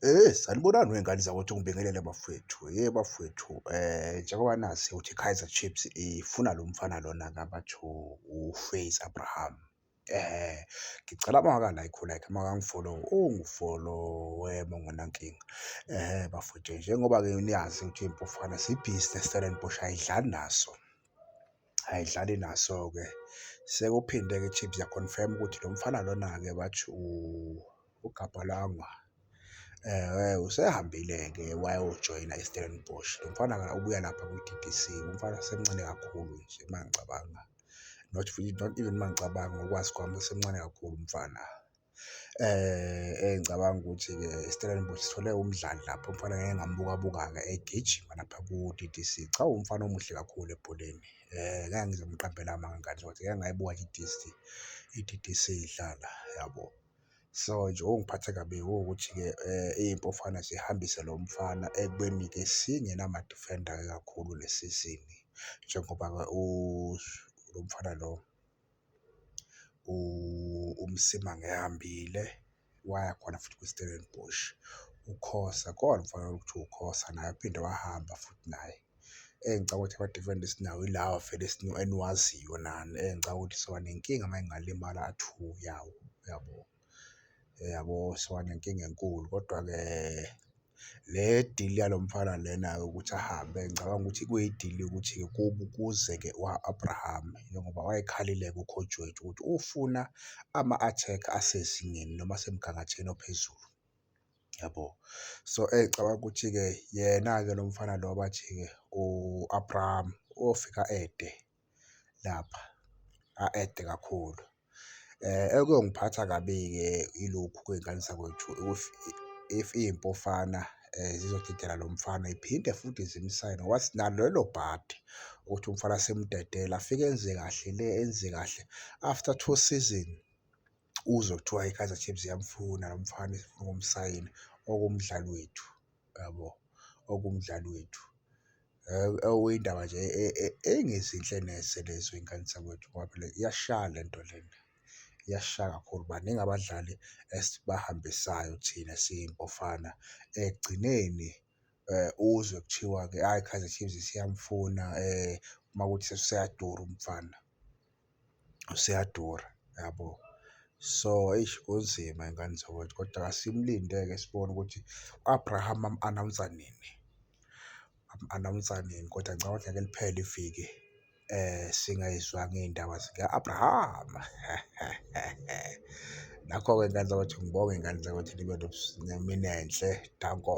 Sanibonani wey'ngane zakwethu, ngibingelele bafowethu. Bafowethu, njengoba nazi ukuthi i-Kaizer Chiefs ifuna lo mfana lona-ke abathi u-Faith Abraham. Ngicela uma ungaka-like u-like, uma ungaka ngi-follow-i ungi-follow-we uma ungenankinga. Ehhe bafowethu, njengoba-ke niyazi ukuthi Mpofana zibhizi ne-Stellenbosch ayidlali naso, ayidlali naso-ke. Sekuphinde-ke i-Chiefs ya-confirm-a ukuthi lo mfana lona-ke bathi uGapalangwa usehambile-ke wayojoyina i-Stellenbosch. Lo mfana-ke ubuya lapha kwi-D_D_C, umfana usemncane kakhulu nje uma ngicabanga, not not even uma ngicabanga, ngokwazi kwami usemncane kakhulu umfana. Engicabanga ukuthi-ke i-Stellenbosch sithole umdlali lapho umfana engake ngambuka buka-ke egijima lapha ku-D_D_C. Cha, uwumfana omuhle kakhulu ebholeni, ngeke ngize ngimuqambele amanga ngane zakwethu, ngike ngayibuka nje i-D_D_C idlala yabo. So nje okungiphatha kabi ukuthi-ke Iy'mpofana zihambise lo mfana ekubeni-ke singenama-defender-ke kakhulu le sizini, njengoba-ke lo mfana lo uMsimang ehambile waya khona futhi kwi-Stellenbosch, uKhosa khona umfana ekuthiwa uKhosa naye uphinde wahamba futhi naye. Engicabanga ukuthi ama-defender esinawo ilawa vele eniwaziyo nani, engicabanga ukuthi soba nenkinga uma engalimala two yawo, uyabo? Yabo, soba nenkinga enkulu kodwa-ke le deal yalo mfana lena-ke ukuthi ahambe ngicabanga ukuthi kuyi-deal yokuthi-ke kuze-ke u-Abraham njengoba wayekhalile-ke u-coach wethu ukuthi ufuna ama-attacker asezingeni noma asemgangathweni ophezulu, yabo? So, engicabanga ukuthi-ke yena-ke lo mfana lo abathi-ke u-Abraham uyofika a-add-e lapha, a-add-e kakhulu. Okuyongiphatha kabi-ke ilokhu kwey'ngane zakwethu if Iy'mpofana zizodedela lo mfana y'phinde futhi zimsayine ngoba sinalo lelo bhadi ukuthi umfana simdedele afike enze kahle le, enze kahle. After two season, uzwe kuthiwa i-Kaizer Chiefs iyamfuna lo mfana ifuna ukumsayina okuwumdlali wethu, yabo? Okuwumdlali wethu. Okuyindaba nje engezinhle neze lezo ey'ngane zakwethu ngoba phela iyashaya le nto lena, iyashaya kakhulu. Baningi abadlali esibahambisayo thina siyiMpofana, ekugcineni uzwe kuthiwa-ke hhayi i-Kaizer Chiefs isiyamfuna uma kuwukuthi useyadura umfana, useyadura, yabo? So, eish kunzima y'ngane zakwethu kodwa asimlinde-ke sibone ukuthi u-Abraham bamu-announce-a nini, bamu-announce-a nini kodwa ngicabanga ukuthi ngeke liphele iviki singayizwanga iy'ndaba zika-Abraham. Nakho-ke y'ngane zakwethu, ngibonge y'ngane zakwethu nibe nemini enhle, danko.